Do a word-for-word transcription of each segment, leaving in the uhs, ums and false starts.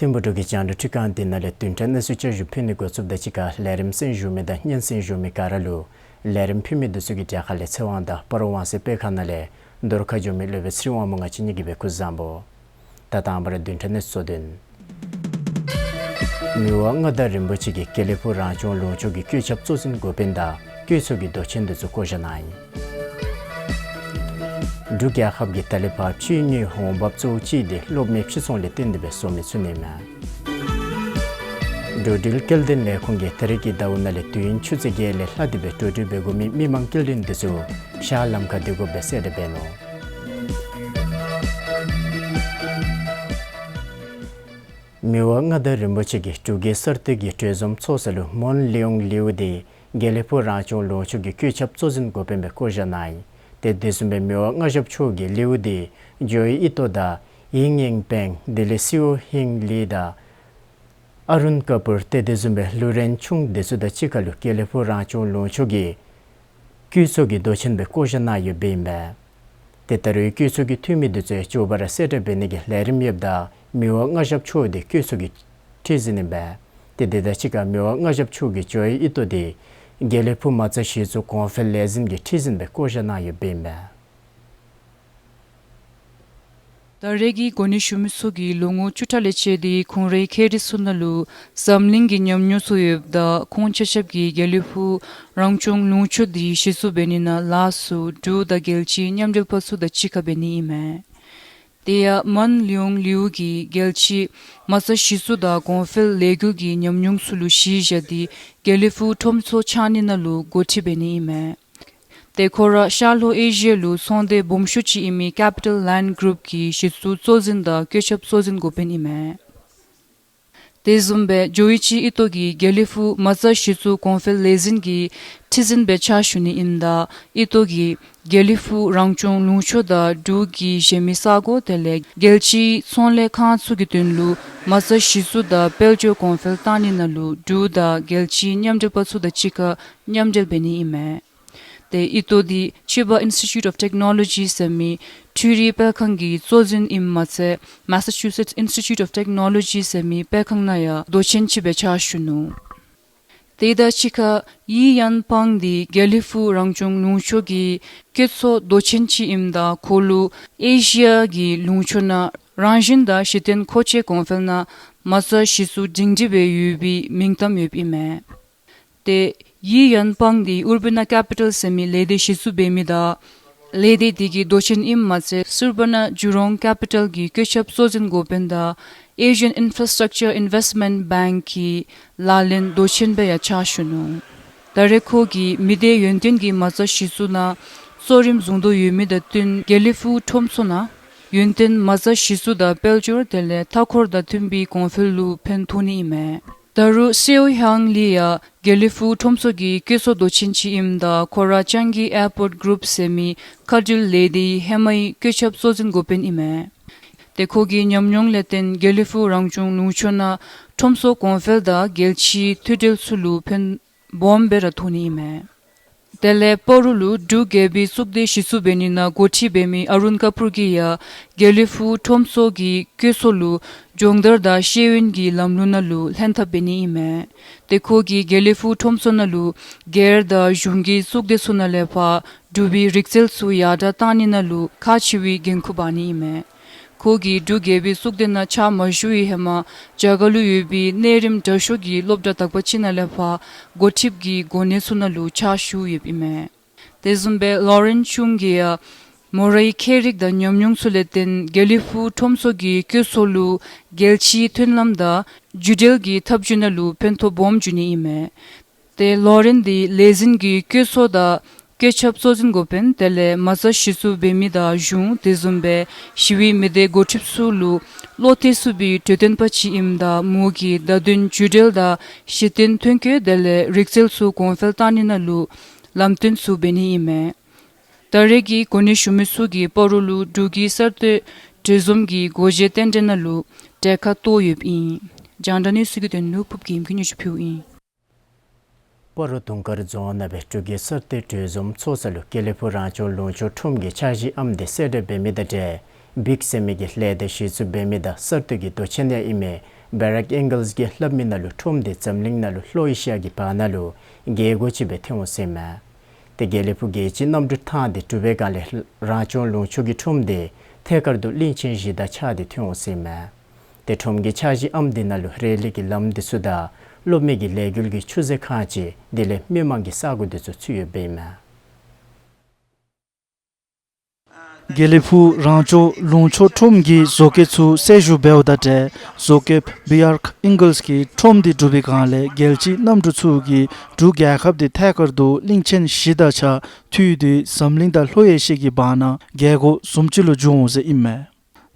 ཐིམ་ཕུག་འབྲུག་གི་རྒྱང་བསྒྲགས་ཁྲི་ཁང་འདི་ནང་ལས་བདུན་ཕྲག་གནས་ཚུལ་བསྐྱར་ཞུ་ཕུལ་ནི་འགོ་བཙུགསཔ་དང་གཅིག་ཁར་ལས་རིམ་གསན་བཞུགས་མི་དང་སྙན་གསན་བཞུགས་མི་ག་ར་ལུ་ལས་རིམ་ཕུལ་མི་འདི་ཚུ་གི་གྲལ་ཁ་ལས་ཚེ་དབང་དང་སྤ་རོ་ཝང་སེ་དཔེ་ཁང་ནང་ལས་བརྡ་ཁ་འབྱོན་མི་སློབ་དཔོན་ཚེ་རིང་དབང་མོ་ང་བཅས་གཉིས་ཀྱིས་སྦེ་སྐུ་གཟུགས་བཟང་པོ། ད་དང་པ་ར་བདུན་ཕྲག་གནས་ཚུལ་གཙོ་དོན། མི་དབང་མངའ་བདག་རིན་པོ་ཆེ་གིས་དགེ་ལེགས་ཕུག་རང་སྐྱོང་ལུང་ཕྱོགས་ཀྱི་བཀོད་ཁྱབ་གཙོ་འཛིན་འགོ་དཔོན་དང་བཀོད་ཚོགས་ཀྱི་མདོ་ཆེན་འདི་ཚུ་བསྐོ་བཞག་གནང་ཡི། འབྲུག་རྒྱལ་ཁབ་ཀྱིས་ད་ལས་ཕར་ཕྱིའི་དངུལ་འོང་འབབ་གཙོ་བོ་ཅིག་འདི་གློག་མེ་ཕྱིར་ཚོང་ལས་བརྟེན་ཏེ་སྦེ་བཟོ་མི་ཚུགས་ནི་མས། འགྲོ་འགྲུལ་སྐྱེལ་འདྲེན་ལས་ཁུངས་ཀྱིས་ད་རེས་ཀྱི་ཟླཝ་ནང་ལས་དུས་ཡུན་ཆུ་ཚོད་བརྒྱད་ལས་ལྷག་སྟེ་སྦེ་འགྲོ་འགྲུལ་འབད་དགོ་མི་མི་མང་སྐྱེལ་འདྲེན་འདི་ཚུ་ཤར་ལམ་ཁར་སྡོད་དགོཔ་སྦེ་གསལ་བསྒྲགས་འབད་ནུག། མི་དབང་མངའ་བདག་རིན་པོ་ཆེ་གིས་འབྲུག་གི་གསར་གཏོད་ཀྱི་གྲོས་འཛོམས་ཚོགས་ས་ལུ་མོན་ལི་ཡོང་ལིའུ་འདི་དགེ་ལེགས་ཕུག་རང་སྐྱོང་ལུང་ཕྱོགས་ཀྱི་བཀོད་ཁྱབ་གཙོ་འཛིན་འགོ་དཔོན་སྦེ་བསྐོ་བཞག་གནང་ཡི། ཏེ་དེ་བཟུམ་སྦེ་མི་དབང་མངའ་ཞབས་མཆོག་གིས་ལིའུ་འདི་ཇོའི་ཨི་ཏོ་དང་ཡིང་ཡིང་པེང་དེ་ལས་སིའོ་ཧིང་ལི་དང་ཨ་རུན་ཀ་པུར་ཏེ་དེ་བཟུམ་སྦེ་ལུ་རན་ཆུང་འདི་ཚུ་དང་གཅིག་ཁར་ལུ་དགེ་ལེགས་ཕུག་རང་སྐྱོང་ལུང་ཕྱོགས་ཀྱི་བཀོད་ཚོགས་ཀྱི་མདོ་ཆེན་སྦེ་བསྐོ་བཞག་གནང་ཡོདཔ་ཨིན་པས། ཏེ་ད་རེས་བཀོད་ཚོགས་ཀྱི་འཐུས་མི་འདི་ཚུ་མགྱོགས་པ་ར་གསལ་བསྒྲགས་འབད་ནི་གི་ལས་རིམ་ཡོདཔ་ད་མི་དབང་མངའ་ཞབས་མཆོག་འདི་བཀོད་ཚོགས་ཀྱི་ཁྲི་འཛིན་ཨིན་པས། ཏེ་དེ་དང་གཅིག་ཁར་མི་དབང་མངའ་ཞབས་མཆོག་གིས་ཇོའི་ཨི་ཏོ་འདི་དགེ་ལེགས་ཕུག་མ་རྩ་གཞི་བཙུགས་གོང་འཕེལ་ལས་འཛིན་གྱི་ཁྲི་འཛིན་སྦེ་བསྐོ་བཞག་གནང་ཡོདཔ་ཨིན་པས། ད་རེས་ཀྱི་གོ་གནས་ཞུ་མི་ཚུ་གིས་ལོ་ངོ་བཅུ་ཕྲག་ལས་བཅད་དེ་ཁོང་རའི་ཁྱད་རིག་ཚུ་ནང་ལུ་འཛམ་གླིང་གི་ཉམས་མྱོང་ཚུ་ཡོདཔ་ད་ཁོང་ཆ་ཁྱབ་ཀྱིས་དགེ་ལེགས་ཕུག་རང་སྐྱོང་ལུང་ཕྱོགས་འདི་གཞི་བཙུགས་འབད་ནི་ནང་ལཱ་ཚུ་འབྲུག་དང་རྒྱལ་སྤྱིའི་མཉམ་འབྲེལ་པ་ཚུ་དང་གཅིག་ཁར་འབད་ནི་ཨིན་མས། དེ་ཡང་མོན་ལི་ཡོང་ལིའུ་གིས་རྒྱལ་སྤྱིའི་མ་རྩ་གཞི་བཙུགས་དང་གོང་འཕེལ་ལས་འགུལ་གྱི་ཉམས་མྱོང་ཚུ་ལུ་གཞི་བཞག་སྟེ་དགེ་ལེགས་ཕུག་ཁྲོམ་ཚོགས་འཆང་ནི་ནང་ལུ་འགོ་ཁྲིད་འབད་ནི་ཨིན་མས། ཏེ་ཁོ་ར་ཤར་ལྷོ་ཨེ་ཤི་ཡ་ལུ་ཚོང་སྡེ་སྦོམ་ཤོས་ཅིག་ཨིན་མི་ཀེ་པི་ཊལ་ལེནཌ་གུ་རུབ་ཀྱི་གཞི་བཙུགས་གཙོ་འཛིན་དང་བཀོད་ཁྱབ་གཙོ་འཛིན་འགོ་དཔོན་ཨིན་མས། དེ་བཟུམ་སྦེ་ཇོའི་ཅི་ཨི་ཏོ་གིས་དགེ་ལེགས་ཕུག་མ་རྩ་གཞི་བཙུགས་གོང་འཕེལ་ལས་འཛིན་གྱི་ཁྲི་འཛིན་སྦེ་ཕྱག་ཞུ་ནི་ཨིནམ་ད་ཨི་ཏོ་གིས་དགེ་ལེགས་ཕུག་རང་སྐྱོང་ལུང་ཕྱོགས་དང་འབྲུག་གི་གཞན་མི་ས་གོ་དེ་ལས་རྒྱལ་སྤྱིའི་ཚོང་ལས་ཁང་ཚུ་གི་དོན་ལུ་མ་རྩ་གཞི་བཙུགས་དང་དཔལ་འབྱོར་གོང་འཕེལ་གཏང་ནི་ནང་ལུ་འབྲུག་དང་རྒྱལ་སྤྱིའི་མཉམ་འབྲེལ་པ་ཚུ་དང་གཅིག་ཁར་མཉམ་འབྲེལ་འབད་ནི་ཨིན་མས། ཏེ་ཨི་ཏོ་འདི་ཅི་བ་ཨིནསི་ཊི་ཊིའུཊ་ཨོཕ་ཊེཀ་ནོ་ལོ་ཇི་ཟེར་མི་འཕྲུལ་རིག་དཔེ་ཁང་གི་གཙོ་འཛིན་ཨིནམ་མ་ཚད་མེ་ས་ཅུ་སེཊསི་ཨིནསི་ཊི་ཊིའུཊ་ཨོཕ་ཊེཀ་ནོ་ལོ་ཇི་ཟེར་མི་དཔེ་ཁང་ནང་ཡང་མདོ་ཆེན་ཅིག་སྦེ་ཕྱག་ཞུ་ནུག། དེ་དང་གཅིག་ཁར་ཡི་ཡན་པང་འདི་དགེ་ལེགས་ཕུག་རང་སྐྱོང་ལུང་ཕྱོགས་ཀྱི་བཀོད་ཚོགས་མདོ་ཆེན་ཅིག་ཨིནམ་ད་ཁོ་ལུ་ཨེ་ཤི་ཡ་གི་ལུང་ཕྱོགས་ནང་རང་བཞིན་དང་གཞི་རྟེན་མཁོ་ཆས་གོང་འཕེལ་ནང་མ་རྩ་གཞི་བཙུགས་སྒྲིང་སྒྲི་སྦེ་ཡོད་པའི་མིང་གཏམ་ཡོདཔ་ཨིན་མས། ཏེ་ཡི་ཡན་པང་འདི་ཨུར་བ་ན་ཀེ་པི་ཊལ་ཟེར་མི་ལས་སྡེ་གཞི་བཙུགས་འབད་མི་དང་ལས་སྡེ་འདི་གི་མདོ་ཆེན་ཨིནམ་མ་ཚད་སུར་བ་ན་ཇུ་རོང་ཀེ་པི་ཊལ་གྱི་བཀོད་ཁྱབ་གཙོ་འཛིན་འགོ་དཔོན་དང་ཨེ་ཤི་ཡན་ཨིན་ཕ་ར་སི་ཊག་ཅར་ཨིན་ཝེསི་མེནཊ་བེངཀ་གི་ལག་ལེན་མདོ་ཆེན་སྦེ་ཡང་ཕྱག་ཞུ་ནུག། ད་རེས་ཁོ་གིས་མི་སྡེ་ཡོན་ཏན་གྱི་མ་རྩ་གཞི་བཙུགས་ནང་གཙོ་རིམ་བཟུང་དོ་ཡོད་མི་དང་བསྟུན་དགེ་ལེགས་ཕུག་ཁྲོམ་ཚོགས་ནང་ཡོན་ཏན་མ་རྩ་གཞི་བཙུགས་དང་དཔལ་འབྱོར་དེ་ལས་མཐའ་འཁོར་དང་མཐུན་པའི་གོང་འཕེལ་ལུ་ཕན་ཐོགས་ནི་ཨིན་མས། ད་རུང་སེའུ་ཧང་ལི་ཡང་དགེ་ལེགས་ཕུག་ཁྲོམ་ཚོགས་ཀྱི་བཀོད་ཚོགས་མདོ་ཆེན་ཅིག་ཨིནམ་ད་ཁོ་ར་ཅང་གི་ཨེར་པོརཊ་གུ་རུབ་ཟེར་མི་མཁའ་འགྲུལ་ལས་སྡེའི་ཧེ་མའི་བཀོད་ཁྱབ་གཙོ་འཛིན་འགོ་དཔོན་ཨིན་མས། ཏེ་ཁོ་གི་ཉམས་མྱོང་ལས་བརྟེན་དགེ་ལེགས་ཕུག་རང་སྐྱོང་ལུང་ཕྱོགས་ནང་ཁྲོམ་ཚོགས་གོང་འཕེལ་དང་རྒྱལ་སྤྱིའི་མཐུད་འབྲེལ་ཚུ་ལུ་ཕན་སྦོམ་སྦེ་ར་ཐོགས་ནི་ཨིན་མས། དེ་ལས་སྤ་རོ་ལུ་འབྲུག་རྒྱལ་པོའི་གཙུག་སྡེ་གཞི་བཙུགས་འབད་ནི་ནང་འགོ་ཁྲིད་འབད་མི་ཨ་རུན་ཀ་པུར་གྱིས་ཡང་དགེ་ལེགས་ཕུག་ཁྲོམ་ཚོགས་ཀྱི་བཀོད་ཚོགས་ལུ་སྦྱོང་བརྡར་དང་ཤེས་ཡོན་གྱི་ལམ་ལུགས་ནང་ལུ་ལྷན་ཐབས་འབད་ནི་ཨིན་མས། ཏེ་ཁོ་གིས་དགེ་ལེགས་ཕུག་ཁྲོམ་ཚོགས་ནང་ལུ་སྒེར་དང་གཞུང་གི་གཙུག་སྡེ་ཚུ་ནང་ལས་ཕར་འབྲུག་པའི་རིག་རྩལ་ཚུ་ཡར་དྲག་གཏང་ནི་ནང་ལུ་ཁག་ཆེ་བའི་འགན་ཁུར་འབག་ནི་ཨིན་མས། ཁོ་གིས་འབྲུག་རྒྱལ་པོའི་གཙུག་སྡེ་ནང་ཕྱག་མ་ཞུ་བའི་ཧེ་མ་རྒྱ་གར་ལུ་ཡོད་པའི་གནས་རིམ་དྲག་ཤོས་ཀྱི་སློབ་གྲྭ་དག་པ་ཅིག་ནང་ལས་ཕར་འགོ་ཁྲིདཔ་གི་གོ་གནས་ཚུ་ནང་ལུ་ཕྱག་ཞུ་ཡོདཔ་ཨིན་མས། དེ་བཟུམ་སྦེ་ལོ་རེན་ཆུང་གིས་ཡང་མོ་རའི་ཁྱད་རིག་དང་ཉམས་མྱོང་ཚུ་ལས་བརྟེན་དགེ་ལེགས་ཕུག་ཁྲོམ་ཚོགས་ཀྱི་བཀོད་ཚོགས་ལུ་རྒྱལ་སྤྱིའི་མཐུན་ལམ་དང་བརྒྱུད་འབྲེལ་གྱི་ཐབས་བྱུས་ནང་ལུ་ཕན་ཐོགས་སྦོམ་འབྱུང་ནི་ཨིན་མས། ཏེ་ལོ་རེན་འདི་ལས་འཛིན་གྱི་བཀོད་ཚོགས་དང་བཀོད་ཁྱབ་གཙོ་འཛིན་འགོ་དཔོན་དེ་ལས་མ་རྩ་གཞི་བཙུགས་འབད་མི་དང་གཞུང་དེ་བཟུམ་སྦེ་ཞི་བའི་མི་སྡེ་འགོ་ཁྲིདཔ་ཚུ་ལུ་བློ་གཏད་ཚུགས་པའི་གྲོས་སྟོན་པ་ཅིག་ཨིནམ་ད་མོ་གིས་བརྡ་དོན་བརྒྱུད་འབྲེལ་དང་གཞི་རྟེན་ཐོན་སྐྱེད་དེ་ལས་རིག་རྩལ་ཚུ་གོང་འཕེལ་གཏང་ནི་ནང་ལུ་ལམ་སྟོན་ཚུ་འབད་ནི་ཨིན་མས། ད་རེས་ཀྱི་གོ་གནས་ཞུ་མི་ཚུ་གིས་སྤ་རོ་ལུ་འབྲུག་གི་གསར་གཏོད་གྲོས་འཛོམས་ཀྱི་སྒོ་འབྱེད་རྟེན་འབྲེལ་ནང་ལུ་གྲལ་ཁར་གཏོགས་ཡོདཔ་ཨིན། རྒྱང་བསྒྲགས་གནས་ཚུལ་གྱི་དོན་ལུ་ཕུབ་རྒྱལམོ་གིས་སྙན་ཞུ་ཕུལཝ་ཨིན། སྤ་རོ་དུང་དཀར་རྫོང་ནང་སྦེ་འབྲུག་གི་གསར་གཏོད་གྲོས་འཛོམས་ཚོགས་ས་ལུ་དགེ་ལེགས་ཕུག་རང་སྐྱོང་ལུང་ཕྱོགས་ཁྲོམ་གྱི་འཆར་གཞི་ཨམ་འདི་གསལ་བསྒྲགས་འབད་མི་དང་འབྲེལ་བིག་ཟེར་མི་གི་ལས་སྡེ་གཞི་བཙུགས་འབད་མི་དང་གསར་གཏོད་ཀྱི་མདོ་ཆེན་ཡང་ཨིན་མི་ བེ་རག་ཨིང་གཱལསི་གིས་སླབ་མི་ནང་ལུ་ཁྲོམ་འདི་འཛམ་གླིང་ནང་ལུ་ལྷོ་ཨེ་ཤི་ཡ་གི་བར་ན་ལུ་རྒྱལ་སྒོ་ཅིག་སྦེ་ཐོན་འོང་ཟེར་ཨིན་མས། ཏེ་དགེ་ལེགས་ཕུག་རྒྱལ་སྤྱིའི་གནམ་གྲུ་ཐང་འདི་གྲུབ་པའི་སྒང་ལས་རང་སྐྱོང་ལུང་ཕྱོགས་ཀྱི་ཁྲོམ་འདི་ཐད་ཀར་དུ་གླིང་ཆེན་བཞི་དང་ཆ་སྟེ་ཐོན་འོང་ཟེར་ཨིན་མས། ཏེ་ཁྲོམ་གྱི་འཆར་གཞི་ཨམ་འདི་ནང་ལུ་རེ་ལི་གི་ལམ་འདི་ཚུ་དང་གློག་མེ་གི་ལས་འགུལ་གྱི་ཆུ་ཟེ་ཁང་ཅིག་དེ་ལས་མི་མང་གི་ས་གོ་འདི་ཚུ་ཚུད་ཡོདཔ་ཨིན་མས། དགེ་ལེགས་ཕུག་རང་སྐྱོང་ལུང་ཕྱོགས་ཁྲོམ་གྱི་བཟོ་བཀོད་ཚུ་གསལ་ཞུ་འབདཝ་དང་འབྲེལ་བཟོ་བཀོདཔ་བེ་རག་ཨིང་གཱལསི་གིས་ཁྲོམ་འདི་གྲུབ་པའི་སྒང་ལས་རྒྱལ་སྤྱིའི་གནམ་གྲུ་ཚུ་གིས་འབྲུག་རྒྱལ་ཁབ་འདི་ཐད་ཀར་དུ་གླིང་ཆེན་བཞི་དང་ཆ་མཐུད་དེ་འཛམ་གླིང་དང་ལྷོ་ཨེ་ཤི་ཡ་གི་བར་ན་རྒྱལ་སྒོ་བཟུམ་ཅིག་ལུ་འགྱུར་འོང་ཟེར་ཨིན་མས།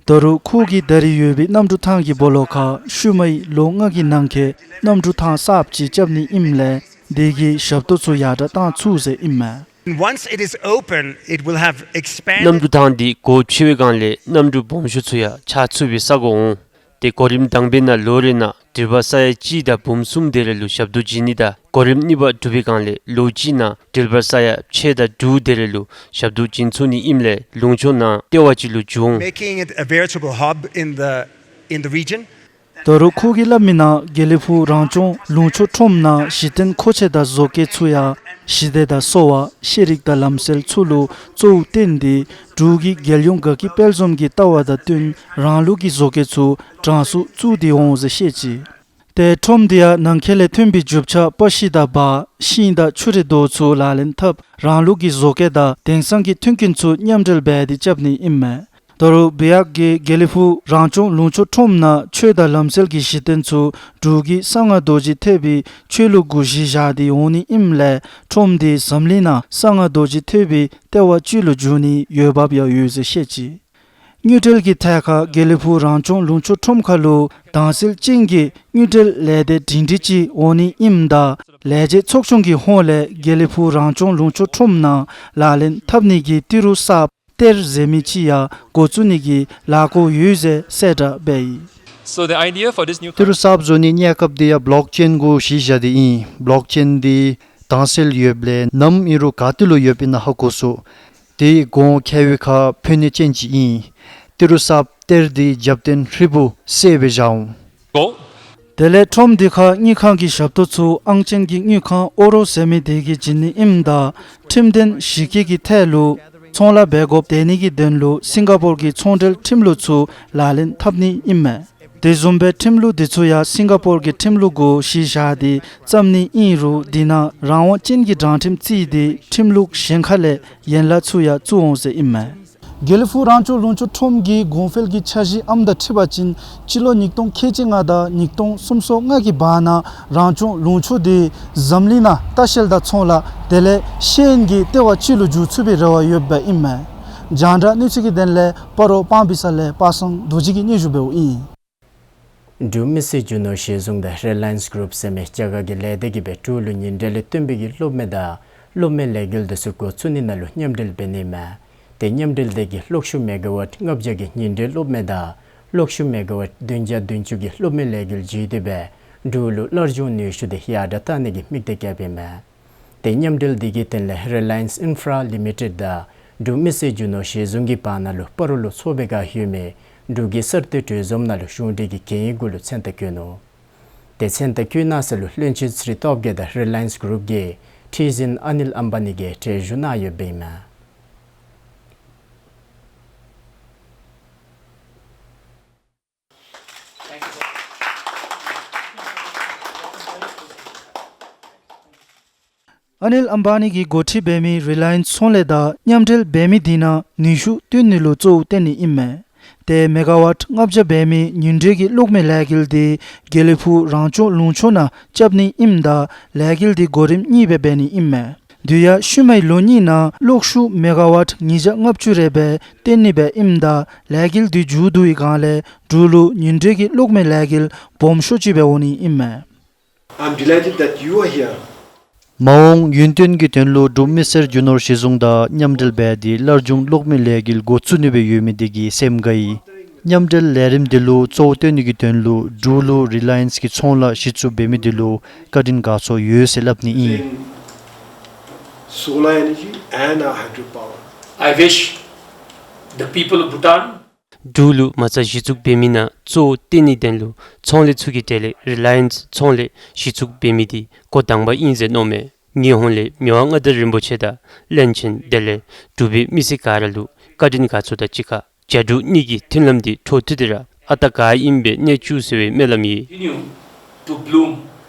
ད་རུང་ཁོ་གིས་ད་རིས་ཡོད་པའི་གནམ་གྲུ་ཐང་གི་སྦོ་ལོགས་ཁར་ཤུལ་མའི་ལོ་ལྔ་གི་ནང་འཁོད་གནམ་གྲུ་ཐང་གསརཔ་ཅིག་རྐྱབ་ནི་ཨིནམ་ལས་དེ་གི་ཞབས་ཏོག་ཚུ་ཡར་དྲག་གཏང་ཚུགས་ཟེར་ཨིན་མས། And once it is open, it will have expanded. གནམ་གྲུ་ཐང་འདི་སྒོ་ཕྱེ་བའི་སྒང་ལས་གནམ་གྲུ་སྦོམ་ཤོས་ཚུ་ཡང་ཆ་ཚུད་པའི་ས་གོ་འོང་། ཏེ་གོ་རིམ་དང་པའི་ནང་ལོ་རེ་ནང་འགྲུལ་པ་ས་ཡ་གཅིག་དང་འབུམ་གསུམ་དེ་རེ་ལུ་ཞབས་ཏོག་བྱིན་ནི་དང་གོ་རིམ་གཉིས་པ་གྲུབ་པའི་སྒང་ལས་ལོ་གཅིག་ནང་འགྲུལ་པ་ས་ཡ་ཕྱེད་དང་དྲུག་དེ་རེ་ལུ་ཞབས་ཏོག་བྱིན་ཚུགས་ནི་ཨིནམ་ལས་ལུང་ཕྱོགས་ནང་ལྟེ་བ་ཅིག་ལུ་འགྱུར་འོང་། Making it a veritable hub in the, in the region. ད་རུང་ཁོ་གིས་སླབ་མི་ནང་དགེ་ལེགས་ཕུག་རང་སྐྱོང་ལུང་ཕྱོགས་ཁྲོམ་ནང་གཞི་རྟེན་མཁོ་ཆས་དང་བཟོ་བཀོད་ཚུ་ཡང་ཞི་བདེ་དང་གསོ་བ་ཤེས་རིག་དང་ལམ་སྲོལ་ཚུ་ལུ་གཙོ་བོ་བསྟེན་ཏེ་འབྲུག་གི་རྒྱལ་ཡོངས་དགའ་སྐྱིད་དཔལ་འཛོམས་ཀྱི་ལྟ་བ་དང་བསྟུན་རང་ལུགས་ཀྱི་བཟོ་བཀོད་ཚུ་གྲངས་སུ་བཙུགས་ཏེ་འོང་ཟེར་བཤད་ཅི། ཏེ་ཁྲོམ་འདི་ཡང་ནང་འཁོད་ལས་ཐོན་པའི་རྒྱུ་ཆ་པ་ཤི་དང་འབག་ཤིང་དང་ཆུ་རེ་དོ་ཚུ་ལག་ལེན་འཐབ་རང་ལུགས་ཀྱི་བཟོ་བཀོད་དང་དེང་སང་གི་མཐུན་རྐྱེན་ཚུ་མཉམ་འབྲེལ་འབད་དེ་རྐྱབ་ནི་ཨིན་མས། ད་རུང་བི་ཡག་གིས་དགེ་ལེགས་ཕུག་རང་སྐྱོང་ལུང་ཕྱོགས་ཁྲོམ་ནང་ཆོས་དང་ལམ་སྲོལ་གྱི་གཞི་རྟེན་ཚུ་འབྲུག་གི་གསང་སྔགས་རྡོ་རྗེ་ཐེག་པའི་ཆོས་ལུགས་གུ་གཞི་བཞག་སྟེ་འོང་ནི་ཨིནམ་ལས་ཁྲོམ་འདི་འཛམ་གླིང་ནང་གསང་སྔགས་རྡོ་རྗེ་ཐེག་པའི་ལྟེ་བ་ཅིག་ལུ་འགྱུར་ནིའི་འོས་འབབ་ཡང་ཡོད་ཟེར་བཤད་ཅི། དངུལ་འབྲེལ་གྱི་ཐད་ཁར་དགེ་ལེགས་ཕུག་རང་སྐྱོང་ལུང་ཕྱོགས་ཁྲོམ་ཁ་ལུ་དྭངས་གསལ་ཅན་གྱི་དངུལ་འབྲེལ་ལས་སྡེ་སྒྲིང་སྒྲི་ཅིག་འོང་ནི་ཨིནམ་ད་ལས་བྱེད་ཚོགས་ཆུང་གི་ཧོངས་ལས་དགེ་ལེགས་ཕུག་རང་སྐྱོང་ལུང་ཕྱོགས་ཁྲོམ་ནང་ལག་ལེན་འཐབ་ནི་གི་ཏི་རུ་གསརཔ་གཏེར་ཟེར་མི་ཅིག་ཡང་འགོ་བཙུགས་ནི་གི་ལཱ་འགོ་ཡོད་ཟེར་གསལ་བསྒྲགས་འབད་ཡི། So the idea for this new ཏི་རུ་གསརཔ་བཟོ་ནིའི་གནས་སྐབས་འདི་ཡང་བོ་ལོག་ཅེན་གུ་གཞི་བཞག་སྟེ་ཨིན། བོ་ལོག་ཅེན་འདི་དྭངས་གསལ་ཡོདཔ་ལས་ནམ་ཨིན་རུང་ག་ཏེ་ལུ་ཡོདཔ་ཨིན་ན་ཧ་གོ་ཚུགས། དེ་གོང་ཁེ་བའི་ཁར་ཕན་ནུས་ཅན་ཅིག་ཨིན། ཏི་རུ་གསརཔ་གཏེར་འདི་རྒྱབ་རྟེན་ཧྲིལ་བུ་གསལ་སྦེ་བཞག་འོང་། དེ་ལས་ཁྲོམ་འདི་ཁར་དངུལ་ཁང་གི་ཞབས་ཏོག་ཚུ་ཨང་ཅན་གྱི་དངུལ་ཁང་ཨོ་རོ་ཟེར་མི་དེ་གིས་བྱིན་ནི་ཨིནམ་ད་ཁྲིམས་དོན་གཞི་བཀོད་ཀྱི་ཐད་ལུ་ཚོང་ལཱ་འབད་དགོཔ་དེ་ནི་གི་དོན་ལུ་སིང་ག་པོར་གྱི་ཚོང་འབྲེལ་ཁྲིམས་ལུགས་ཚུ་ལག་ལེན་འཐབ་ནི་ཨིན་མས། དེ་བཟུམ་སྦེ་ཁྲིམས་ལུགས་འདི་ཚུ་ཡང་སིང་ག་པོར་གྱི་ཁྲིམས་ལུགས་གུ་གཞི་བཞག་སྟེ་བརྩམ་ནི་ཨིན་རུང་དེ་ནང་རང་དབང་ཅན་གྱི་དྲང་ཁྲིམས་བརྩིས་ཏེ་ཁྲིམས་ལུགས་གཞན་ཁ་ལས་ཡན་ལག་ཚུ་ཡང་བཙུགས་འོང་ཟེར་ཨིན་མས། དགེ་ལེགས་ཕུག་རང་སྐྱོང་ལུང་ཕྱོགས་ཁྲོམ་གྱི་གོང་འཕེལ་གྱི་འཆར་གཞི་ཨམ་དང་འཁྲིལ་བ་ཅིན་སྤྱི་ལོ་ཉིས་སྟོང་ཁལ་གཅིག་ལྔ་དང་ཉིས་སྟོང་སུམ་ཅུ་སོ་ལྔ་གི་བར་ན་རང་སྐྱོང་ལུང་ཕྱོགས་འདི་འཛམ་གླིང་ནང་ལྟ་བཤལ་དང་ཚོང་ལཱ་དེ་ལས་ཤེས་ཡོན་གྱི་ལྟེ་བ་ཅིག་ལུ་འགྱུར་ཚུགས་པའི་རེ་བ་ཡོདཔ་ཨིན་མས། རྒྱང་བསྒྲགས་གནས་ཚུལ་གྱི་དོན་ལས་སྤ་རོ་སྤང་སྦིས་ས་ལས་པ་སངས་རྡོ་རྗེ་གིས་སྙན་ཞུ་འབདཝ་ཨིན། འབྲུག་མི་སེར་རྒྱུ་ནོར་གཞི་བཟུང་དང་རི་ལཱ་ཡནསི་གུ་རུབ་ཟེར་མི་རྒྱ་གར་གྱི་ལས་སྡེ་གིས་སྦེ་འབྲུག་ལུ་ཉིན་དྲོད་ལས་བཏོན་པའི་གི་གློག་མེ་དང་གློག་མེ་ལས་འགུལ་འདི་ཚུ་འགོ་བཙུགས་ནི་ནང་ལུ་མཉམ་འབྲེལ་འབད་ནི་མས། ཏེ་མཉམ་འབྲེལ་དེ་གིས་གློག་ཤུགས་མེ་ག་ཝཊ་ལྔ་བརྒྱ་གི་ཉིན་དྲོད་གློག་མེ་དང་གློག་ཤུགས་མེ་ག་ཝཊ་བདུན་བརྒྱ་བདུན་ཅུ་གི་གློག་མེ་ལས་འགུལ་བརྒྱུད་དེ་སྦེ་འབྲུག་ལུ་སླར་འབྱུང་ནུས་ཤུགས་འདི་ཡར་དྲག་གཏང་ནི་གི་དམིགས་གཏད་བསྐྱེདཔ་ཨིན་མས། ཏེ་མཉམ་འབྲེལ་འདི་གི་དོན་ལས་རི་ལཱ་ཡནསི་ཨིན་ཕ་ར་ལི་མི་ཊེཌ་དང་འབྲུག་མི་སེར་རྒྱུ་ནོར་གཞི་བཟུང་གི་བར་ན་ལུ་སྤ་རོ་ལུ་ཚོགས་པའི་སྒང་ཡོད་མི་འབྲུག་གི་གསར་གཏོད་གྲོས་འཛོམས་ནང་ལུ་གཞུང་འབྲེལ་གྱི་གན་ཡིག་གུ་ལུ་མཚན་རྟགས་བཀོད་ནུག། ཏེ་མཚན་རྟགས་བཀོད་གནང་ས་ལུ་བློན་ཆེན་ཚེ་རིང་སྟོབས་རྒྱས་དང་རི་ལཱ་ཡནསི་གུ་རུབ་ཀྱི་ཁྲི་འཛིན་ཨ་ནིལ་ཨམ་བཱ་ནི་གིས་གྲལ་བཞུགས་གནང་ཡོདཔ་ཨིན་མས། ཨ་ནིལ་ཨམ་བཱ་ནི་གིས་འགོ་ཁྲིད་འབད་མི་རི་ལཱ་ཡནསི་ཚོང་ལས་དང་མཉམ་འབྲེལ་འབད་མི་དེ་ནང་ནུས་ཤུགས་བཏོན་ནི་ལུ་གཙོ་བོ་བསྟེན་ནི་ཨིན་མས། ཏེ་མེ་ག་ཝཊ་ལྔ་བརྒྱ་འབད་མི་ཉིན་དྲོད་ཀྱི་གློག་མེ་ལས་འགུལ་འདི་དགེ་ལེགས་ཕུག་རང་སྐྱོང་ལུང་ཕྱོགས་ནང་རྐྱབ་ནི་ཨིནམ་ད་ལས་འགུལ་འདི་གོ་རིམ་གཉིས་སྦེ་འབད་ནི་ཨིན་མས། དེ་ཡང་ཤུལ་མའི་ལོ་གཉིས་ནང་གློག་ཤུགས་མེ་ག་ཝཊ་ཉིས་བརྒྱ་ལྔ་བཅུ་རེ་སྦེ་བཏོན་ནི་སྦེ་ཨིནམ་ད་ལས་འགུལ་འདི་མཇུག་བསྡུ་བའི་སྒང་ལས་འབྲུག་ལུ་ཉིན་དྲོད་ཀྱི་གློག་མེ་ལས་འགུལ་སྦོམ་ཤོས་ཅིག་སྦེ་འོང་ནི་ཨིན་མས། I'm delighted that you are here. མ་འོངས་ཡུན་བརྟན་གྱི་དོན་ལུ་འབྲུག་མི་སེར་རྒྱུ་ནོར་གཞི་བཟུང་དང་མཉམ་འབྲེལ་འབད་དེ་སླར་འབྱུང་གློག་མེ་ལས་འགུལ་འགོ་བཙུགས་ནི་སྦེ་ཡོད་མི་དེ་གིས་སེམས་དགའ་ཡི། མཉམ་འབྲེལ་ལས་རིམ་འདི་ལུ་གཙོ་བོ་བཏོན་ནི་གི་དོན་ལུ་འབྲུག་ལུ་རི་ལཱ་ཡནསི་གི་ཚོང་ལཱ་གཞི་བཙུགས་འབད་མི་དེ་ལུ་བཀའ་དྲིན་དགའ་ཚོར་ཡོད་ཟེར་སླབ་ནི་ཨིན། Solar energy and our hydropower. I wish the people of Bhutan འབྲུག་ལུ་མ་རྩ་གཞི་བཙུགས་འབད་མི་ནང་གཙོ་བོ་བཏོན་ནིའི་དོན་ལུ་ཚོང་ལས་ཚུ་གི་གྲས་ལས་རི་ལའི་ཡནསི་ཚོང་ལས་གཞི་བཙུགས་འབད་མི་འདི་འགོ་དང་པ་ཨིན་ཟེར་མནོཝ་མས། ངེའི་ཧོངས་ལས་མི་དབང་མངའ་བདག་རིན་པོ་ཆེ་དང་བློན་ཆེན་དེ་ལས་འབྲུག་པའི་མི་སེར་ག་ར་ལུ་བཀའ་དྲིན་དགའ་ཚོར་དང་གཅིག་ཁར་རྒྱ་འབྲུག་གཉིས་ཀྱི་མཐུན་ལམ་འདི་འཕྲོ་མཐུད་དེ་ར་ཨ་རྟག་ག་ཨིནམ་སྦེ་གནས་བཅུག་ཟེར་བའི་སྨོན་ལམ་ཡོད། Continue to bloom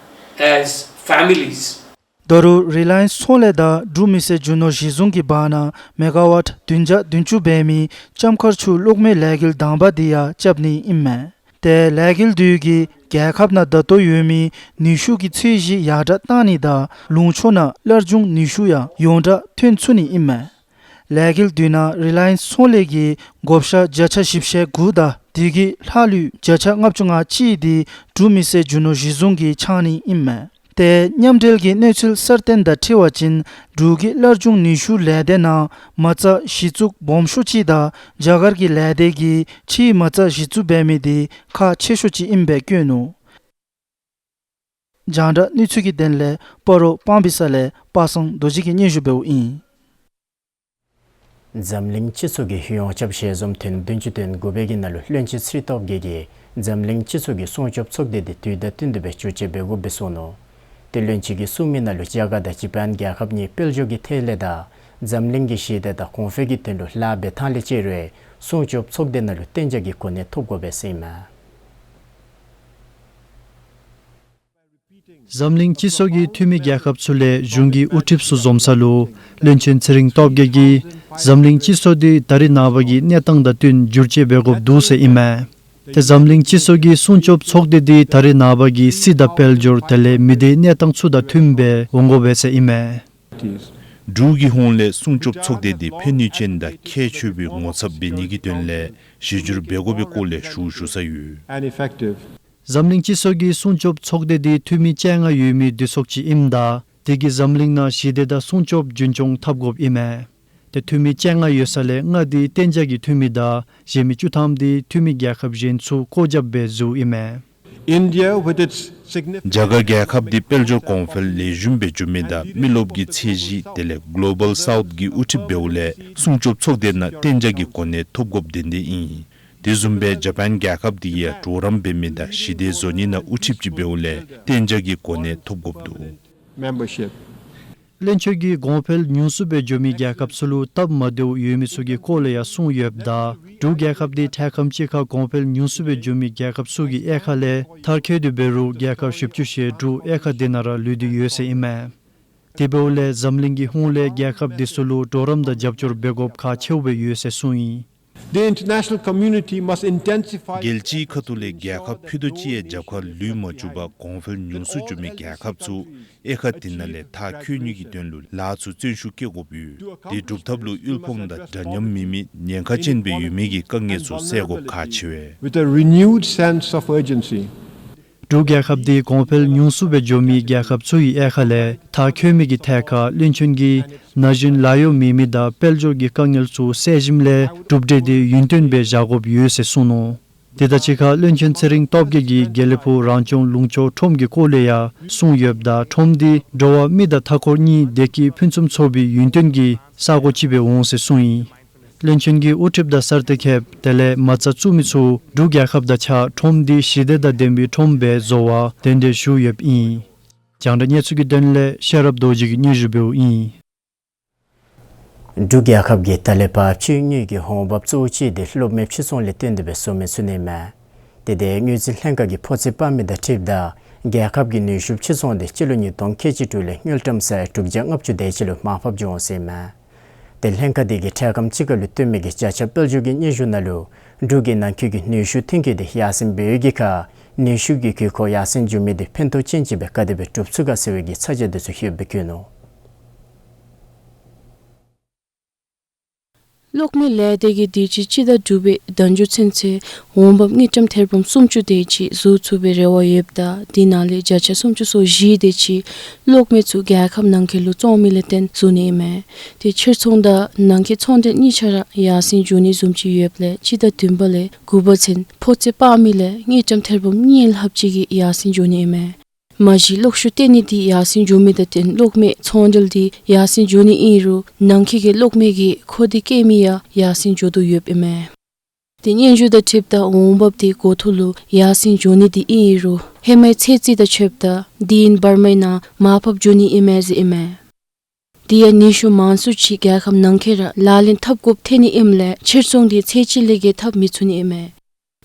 as families. ད་རུང་རི་ལའི་ཡནསི་ཚོང་ལས་དང་འབྲུག་མི་སེར་རྒྱུ་ནོར་གཞི་བཟུང་གི་བར་ན་མེ་ག་ཝཊ་བདུན་བརྒྱ་བདུན་ཅུ་འབད་མི་ལྕམ་མཁར་ཆུ་གློག་མེའི་ལས་འགུལ་དང་པ་འདི་ཡང་རྐྱབ་ནི་ཨིན་མས། ཏེ་ལས་འགུལ་འདི་གིས་རྒྱལ་ཁབ་ནང་ད་ལྟོ་ཡོད་མི་ནུས་ཤུགས་ཀྱི་ཚད་གཞི་ཡར་དྲགས་བཏང་ནི་དང་ལུང་ཕྱོགས་ནང་སླར་འབྱུང་ནུས་ཤུགས་ཡང་ཡོངས་གྲགས་ཐོན་ཚུགས་ནི་ཨིན་མས། ལས་འགུལ་འདི་ནང་རི་ལའི་ཡནསི་ཚོང་ལས་ཀྱི་བགོ་བཤའ་བརྒྱ་ཆ་བཞི་བཅུ་ཞེ་དགུ་དང་དེ་གི་ལྷག་ལུས་བརྒྱ་ཆ་ལྔ་བཅུ་ང་གཅིག་འདི་འབྲུག་མི་སེར་རྒྱུ་ནོར་གཞི་བཟུང་གིས་འཆང་ནི་ཨིན་མས། ཏེ་མཉམ་འབྲེལ་གྱི་གནས་ཚུལ་གསར་བཏོན་དང་འཁྲིལ་བ་ཅིན་འབྲུག་གི་སླར་འབྱུང་ནུས་ཤུགས་ལས་སྡེ་ནང་མ་རྩ་གཞི་བཙུགས་སྦོམ་ཤོས་ཅིག་དང་རྒྱ་གར་གྱི་ལས་སྡེ་གིས་ཕྱིའི་མ་རྩ་གཞི་བཙུགས་འབད་མི་འདི་ཁག་ཆེ་ཤོས་ཅིག་ཨིནམ་སྦེ་བཀོད་ནུག། རྒྱང་བསྒྲགས་གནས་ཚུལ་གྱི་དོན་ལས་སྤ་རོ་སྤང་སྦིས་ས་ལས་པ་སངས་རྡོ་རྗེ་གིས་སྙན་ཞུ་འབདཝ་ཨིན། འཛམ་གླིང་སྤྱི་ཚོགས་ཀྱི་ཡོངས་ཁྱབ་ཞལ་འཛོམས་ཐེངས་བདུན་ཅུ་དོན་དགུ་པའི་གི་ནང་ལུ་བློན་ཆེན་ཚེ་རིང་སྟོབས་རྒྱས་ཀྱིས་འཛམ་གླིང་སྤྱི་ཚོགས་ཀྱི་སྲུང་སྐྱོབ་ཚོགས་སྡེ་འདི་དུས་དང་བསྟུན་ཏེ་སྦེ་བཅའ་སྒྲིག་འབད་དགོ་པའི་གསུངས་ནུག། ཏེ་བློན་ཆེན་གྱིས་གསུངས་མི་ནང་ལུ་རྒྱ་གར་དང་ཇ་པཱན་རྒྱལ་ཁབ་གཉིས་དཔལ་འབྱོར་གྱི་ཐད་ལས་དང་འཛམ་གླིང་གི་ཞི་བདེ་དང་གོང་འཕེལ་གྱི་དོན་ལུ་ལཱ་འབད་ཐངས་ལས་དཔྱད་རུང་སྲུང་སྐྱོབ་ཚོགས་སྡེ་ནང་ལུ་གཏན་འཇགས་ཀྱི་གོ་གནས་ཐོབ་དགོ་པས་ཟེར་ཨིན་མས། འཛམ་གླིང་སྤྱི་ཚོགས་ཀྱི་འཐུས་མི་རྒྱལ་ཁབ་ཚུ་ལས་གཞུང་གི་དབུ་ཁྲིདཔ་ཚུ་འཛོམས་ས་ལུ་བློན་ཆེན་ཚེ་རིང་སྟོབས་རྒྱས་ཀྱིས་འཛམ་གླིང་སྤྱི་ཚོགས་འདི་ད་རེས་ནངས་པ་གི་གནས་སྟངས་དང་བསྟུན་བསྒྱུར་བཅོས་འབད་དགོཔ་འདུག་ཟེར་ཨིན་མས། ཏེ་འཛམ་གླིང་སྤྱི་ཚོགས་ཀྱི་སྲུང་སྐྱོབ་ཚོགས་སྡེ་འདི་ད་རེས་ནངས་པ་གི་སྲིད་དང་དཔལ་འབྱོར་དེ་ལས་མི་སྡེའི་གནས་སྟངས་ཚུ་དང་མཐུནམ་སྦེ་འོང་དགོ་པས་ཟེར་ཨིན་མས། འབྲུག་གི་ཧོངས་ལས་སྲུང་སྐྱོབ་ཚོགས་སྡེ་འདི་ཕན་ནུས་ཅན་དང་ཁྱད་ཆོས་པའི་ངོ་ཚབ་འབད་ནི་གི་དོན་ལས་གཞི་བསྒྱུར་འབད་དགོ་པའི་སྐོར་ལས་ཞུ་ཞུ་ས་ཡོད། And effective. འཛམ་གླིང་སྤྱི་ཚོགས་ཀྱི་སྲུང་སྐྱོབ་ཚོགས་སྡེ་འདི་འཐུས་མི་བཅོ་ལྔ་ཡོད་མི་འདུས་ཚོགས་ཅིག་ཨིནམ་ད་དེ་གིས་འཛམ་གླིང་ནང་ཞི་བདེ་དང་སྲུང་སྐྱོབ་རྒྱུན་སྐྱོང་འཐབ་དགོཔ་ཨིན་མས། ཏེ་འཐུས་མི་བཅོ་ལྔ་ཡོད་ས་ལས་ལྔ་འདི་གཏན་འཇགས་ཀྱི་འཐུས་མི་དང་གཞན་མི་བཅུ་ཐམ་འདི་འཐུས་མི་རྒྱལ་ཁབ་གཞན་ཚུ་སྐོར་རྒྱབ་སྦེ་འཛུལཝ་ཨིན་མས། India with its significant རྒྱ་གར་རྒྱལ་ཁབ་འདི་དཔལ་འབྱོར་གོང་འཕེལ་ལེགས་ཤོམ་སྦེ་འགྱོ་མི་དང་མི་རློབས་ཀྱི་ཚད་གཞི་དེ་ལས་གོ་ལོ་བཱལ་སའུཐ་ཀྱི་དབུ་ཁྲིདཔ་འབདཝ་ལས་སྲུང་སྐྱོབ་ཚོགས་སྡེ་ནང་གཏན་འཇགས་ཀྱི་གོ་གནས་ཐོབ་དགོཔ་དོན་ལྡན་ཨིན། དེ་བཟུམ་སྦེ་ཇ་པཱན་རྒྱལ་ཁབ་འདི་ཡང་གྲོགས་རམ་འབད་མི་དང་ཞི་བདེ་བཟོ་ནི་ནང་དབུ་ཁྲིདཔ་ཅིག་འབདཝ་ལས་གཏན་འཇགས་ཀྱི་གོ་གནས་ཐོབ་དགོཔ་འདུག། Membership. བློན་ཆེན་གྱིས་གོང་འཕེལ་ཉུང་སུ་སྦེ་འགྱོ་མི་རྒྱལ་ཁབ་ཚུ་ལུ་སྟབས་མ་བདེཝ་ཡོད་མི་ཚུ་གི་སྐོར་ལས་ཡང་གསུངས་ཡོདཔ་ད་འབྲུག་རྒྱལ་ཁབ་འདི་ཐེངས་ཁམས་ཅིག་ཁར་གོང་འཕེལ་ཉུང་སུ་སྦེ་འགྱོ་མི་རྒྱལ་ཁབ་ཚུ་གི་དབྱེ་ཁ་ལས་མཐར་འཁྱོལ་ཏེ་འབད་རུང་རྒྱལ་ཁབ་བཞི་བཅུ་ཞེ་དྲུག་དབྱེ་ཁ་འདི་ནང་ར་ལུས་ཏེ་ཡོད་ཟེར་ཨིན་མས། དེ་འབདཝ་ལས་འཛམ་གླིང་གི་ཧོངས་ལས་རྒྱལ་ཁབ་འདི་ཚུ་ལུ་གྲོགས་རམ་དང་རྒྱབ་སྐྱོར་འབད་དགོཔ་ཁག་ཆེཝ་སྦེ་ཡོད་ཟེར་གསུངས་ཡི། The international community must intensify རྒྱལ་སྤྱིའི་ཁ་ཐུག་ལས་རྒྱལ་ཁབ་ཕུད་རྡོག་གཅིག་ཡང་རྒྱབ་ཁར་ལུས་མ་བཅུག་པར་གོང་འཕེལ་ཉུང་སུ་འགྱོ་མི་རྒྱལ་ཁབ་ཚུ་དབྱེ་ཁ་འདི་ནང་ལས་མཐར་འཁྱོལ་ནི་གི་དོན་ལུ་ལཱ་ཚུ་བརྩོན་ཤུགས་བསྐྱེད་དགོཔ་ཡོད། དེ་སྒྲུབ་ཐབས་ལུ་དབུལ་ཕོངས་དང་འདྲ་མཉམ་མེད་མི་ཉེན་ཁ་ཅན་སྦེ་ཡོད་མི་གི་དཀའ་ངལ་ཚུ་སེལ་དགོཔ་ཁག་ཆེ་བས། With a renewed sense of urgency. འབྲུག་རྒྱལ་ཁབ་འདི་གོང་འཕེལ་ཉུང་སུ་སྦེ་འགྱོ་མི་རྒྱལ་ཁབ་ཚུ་གི་དབྱེ་ཁ་ལས་མཐར་འཁྱོལ་མི་གི་ཐད་ཁར་བློན་ཆེན་གྱིས་ན་གཞོན་ལཱ་གཡོག་མེད་མི་དང་དཔལ་འབྱོར་གྱི་དཀའ་ངལ་ཚུ་སེལ་ཞིནམ་ལས་གྲུབ་འབྲས་འདི་ཡུན་བརྟན་སྦེ་བཞག་དགོཔ་ཡོད་ཟེར་གསུངས་ནུག། དེ་དང་གཅིག་ཁར་བློན་ཆེན་ཚེ་རིང་སྟོབས་རྒྱས་ཀྱིས་དགེ་ལེགས་ཕུག་རང་སྐྱོང་ལུང་ཕྱོགས་ཁྲོམ་གྱི་སྐོར་ལས་ཡང་གསུངས་ཡོདཔ་ད་ཁྲོམ་འདི་འགྲོ་བ་མི་དང་མཐའ་འཁོར་གཉིས་བདེ་སྐྱིད་ཕུན་སུམ་ཚོགས་པའི་ཡུན་བརྟན་གྱི་ས་གོ་ཅིག་སྦེ་འོང་ཟེར་གསུངས་ཡི། བློན་ཆེན་གྱིས་དབུ་ཁྲིདཔ་དང་གསར་གཏོད་མཁནཔོ་དེ་ལས་མ་རྩ་བཙུགས་མི་ཚུ་འབྲུག་རྒྱལ་ཁབ་དང་གཅིག་ཁར་ཁྲོམ་འདི་ཞི་བདེ་དང་ལྡན་པའི་ཁྲོམ་སྦེ་བཟོ་བར་གདན་འདྲེན་ཞུ་ཡོདཔ་ཨིན། རྒྱང་བསྒྲགས་གནས་ཚུལ་གྱི་དོན་ལས་ཤེས་རབ་རྡོ་རྗེ་གིས་སྙན་ཞུ་འབདཝ་ཨིན། འབྲུག་རྒྱལ་ཁབ་ཀྱིས་ད་ལས་ཕར་ཕྱི་དངུལ་གྱི་འོང་འབབ་གཙོ་བོ་ཅིག་འདི་གློག་མེའི་ཕྱིར་ཚོང་ལས་བརྟེན་ཏེ་སྦེ་བཟོ་མི་ཚུ་ནི་མས། དེ་དེ་དངུལ་རྩིས་ལྷན་ཁག་གིས་ཕོ་རྩེ་སྤར་མི་དང་འཁྲིལཝ་ད་རྒྱལ་ཁབ་ཀྱི་ནུས་ཤུགས་ཕྱིར་ཚོང་འདི་སྤྱི་ལོ་ཉིས་སྟོང་ཁལ་གཅིག་དྲུག་ལས་དངུལ་ཀྲམ་ས་ཡ་དྲུག་བརྒྱ་ལྔ་བཅུ་དེ་ཅིག་ལུ་མར་ཕབ་འགྱོ་འོང་ཟེར་མས། དེ་ལྷན་ཁག་དེ་གིས་ཐེངས་ཁམས་ཅིག་ཁར་ལུ་བཏོན་མི་གི་བརྒྱ་ཆ་དཔལ་འབྱོར་གྱི་སྙན་ཞུ་ནང་ལུ་འབྲུག་གི་ནང་འཁོད་ཀྱི་ནུས་ཤུགས་ཐོན་སྐྱེད་དེ་ཡར་སེང་འབད་ཡོད་གི་ཁར་ནུས་ཤུགས་ཀྱི་དགོས་མཁོ་ཡར་སེང་འགྱོ་མི་དེ་ཕན་ཐོགས་ཅན་ཅིག་སྦེ་ག་དེ་སྦེ་གྲུབ་ཚུགས་ག་ཟེར་བའི་གི་ཚ་གྱང་དེ་ཚུ་ཡོདཔ་སྦེ་བཀོད་ནུག། གློག་མེའི་ལས་སྡེ་གིས་དུས་ཅི་སྤྱི་ཟླ་དྲུག་པའི་ཟླ་མཇུག་ཚུན་ཚོད་འོང་འབབ་དངུལ་ཀྲམ་ཐེར་འབུམ་སུམ་ཅུ་དེ་ཅིག་བཟོ་ཚུགས་པའི་རེ་བ་ཡོདཔ་ད་དེ་ནང་ལས་བརྒྱ་ཆ་སུམ་ཅུ་སོ་བཞི་དེ་ཅིག་གློག་མེ་ཚུ་རྒྱལ་ཁབ་ནང་འཁོད་ལུ་བཙོང་མི་ལས་བརྟེན་བཟོ་ནི་ཨིན་མས། དེ་ཕྱིར་ཚོང་དང་ནང་འཁོད་ཚོང་འབྲེལ་གཉིས་ཆ་ར་ཡར་སེང་འགྱོ་ནི་བཟུམ་ཅིག་ཡོདཔ་ལས་སྤྱི་ཟླ་བདུན་པ་ལས་དགུ་པ་ཚུན་ཕོ་རྩེ་སྤར་མི་ལས་དངུལ་ཀྲམ་ཐེར་འབུམ་གཉིས་ལྷགཔ་ཅིག་གིས་ཡར་སེང་འགྱོ་ནི་ཨིན་མས། མ་གཞི་གློག་ཤུགས་བཏོན་ནི་འདི་ཡར་སེང་འགྱོ་མི་དང་བསྟུན་གློག་མེ་ཚོང་འབྲེལ་འདི་ཡར་སེང་འགྱོ་ནི་ཨིན་རུང་ནང་འཁོད་ཀྱི་གློག་མེ་གི་མཁོ་འདོད་བསྐྱེད་མི་ཡང་ཡར་སེང་འགྱོ་དོ་ཡོདཔ་ཨིན་མས། ཏེ་སྙན་ཞུ་དང་འཁྲིལཝ་ད་འོང་འབབ་འདི་འགོ་ཐོག་ལུ་ཡར་སེང་འགྱོ་ནི་འདི་ཨིན་རུང་ཧེ་མའི་ཚེ་རྩིས་དང་ཕྱདཔ་ད་དུས་ཡུན་བར་མའི་ནང་མར་ཕབ་འགྱོ་ནི་ཨིན་མས་ཟེར་ཨིན་མས། དེ་ཡང་ནུས་ཤུགས་མང་སུ་ཅིག་རྒྱལ་ཁབ་ནང་འཁོད་ར་ལག་ལེན་འཐབ་དགོཔ་ཐོན་ནི་ཨིནམ་ལས་ཕྱིར་ཚོང་འདི་ཚེ་གཅིག་ལས་བརྒལ་འཐབ་མི་ཚུགས་ནི་ཨིན་མས།